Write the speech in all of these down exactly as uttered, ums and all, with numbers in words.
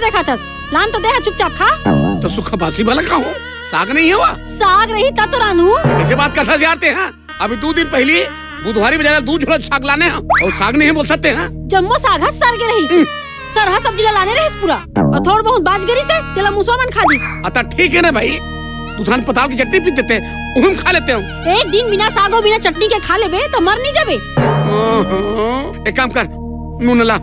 देखत हस, लान तो दे हा चुपचाप खा। त सुखा बासी वाला का हो? साग नहीं हे वो? साग रही त तो रानू। कइसे बात करत हस यार ते, हाँ? अभी दू दिन पहिली बुधवारी बजार ले दू झोला साग लाने हंव, अउ साग नहीं हे बोलत हस ते, हाँ? जम्मो साग ह सर गे रहिस। हम्म। सरहा सब्जी ला लाने रहिस पूरा, अउ थोड़ बहुत बाच गे रहिस हे, तेला मुसवा मन खा दिस। अता ठीक हे ना भाई, तू थान पताल के चटनी पीस देते, उही म खा लेतेंव। एक दिन बिना साग अउ बिना चटनी के खा लेबे त मर नहीं जाबे। अहं, एक काम कर, नून ला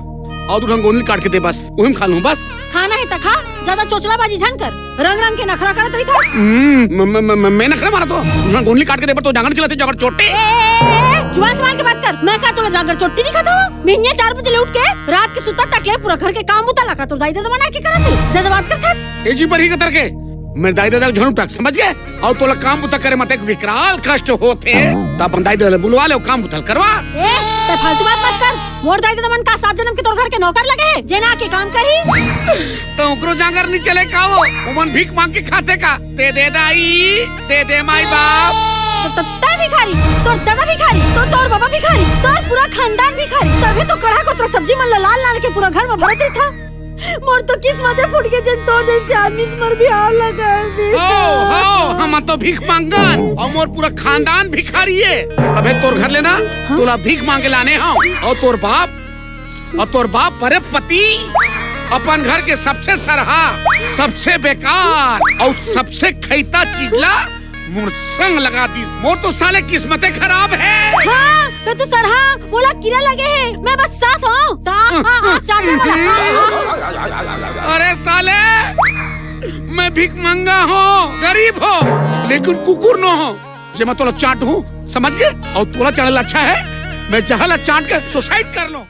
अउ दू ठन गोंदली काट के दे बस, उही म खा लूं बस। खाना हे त खा, जादा चोचलाबाजी झन कर। रंग रंग के नखरा करत रहिथस। हम्म, म-, म-, म-, म-, मैं नखरा मारत हों? तू गोंदली काट के दे बर तो जांगर चलाते, जांगर चोटी। ए, ए, ए, ए, जुबान संभाल के बात कर। मैं का तोला जांगर चोटी दिखत हों? बिहनिया चार बजे ले उठ के रात के सुतत तक ले पूरा घर के काम बुता ला का तोर दाई ददा मन आके करत हे। जादा बात करथस। ए जी पर ही कतर के, मैं दाई ददा के झन उटक, समझ गे? अउ तोला काम बुता करे म अतेक विकराल कष्ट होथे, त अपन दाई ददा ले बुलवा ले, काम बुता ल करवा। ए, ते फालतू बात मत कर। मोर दाई ददा मन का सात जनम के तोर घर के नौकर लगे हे, जेन आके काम करही? त ओकरो जांगर नहीं चले का वो? ओमन भीख मांग के खाथे का? दे दे दाई, दे दे माई बाप। त, त, तैं भिखारी, तोर ददा भिखारी, तो, तोर बाबा भिखारी, तोर पूरा खानदान भिखारी। तभे तो कढ़ा कोतरा सब्जी मन ला लान लान के पूरा घर म भरत रहिथस। मोर तो किस्मते फूट गे, जेन तोर जइसे आदमी से मोर बिहाव ला कर दिस। हो, हो, हम तो भीख मांगन, अउ मोर पूरा खानदान भिखारी हे। तभे तोर घर ले ना, हाँ? तोला भीख मांगे लाने हंव। अउ तोर बाप, अउ तोर बाप, अरे पति, अपन घर के सबसे सरहा, सबसे बेकार अउ सबसे खइता चीज ला मोर संग लगा दिस। मोर तो साले किस्मते खराब हे। हाँ, त तू सरहा, मोला कीरा लगे हे, मैं बस साथ हंव। ता, हाँ, हाँ, चाटे मोला। हाँ, हाँ, हाँ। अरे साले, मैं भिखमंगा हंव, गरीब हंव, लेकिन कुकुर नो हंव, जे मैं तोला चाटहूं, समझ गे? अउ तोला चाटे ले अच्छा हे, मैं जहर ला चाट के suicide कर लूं।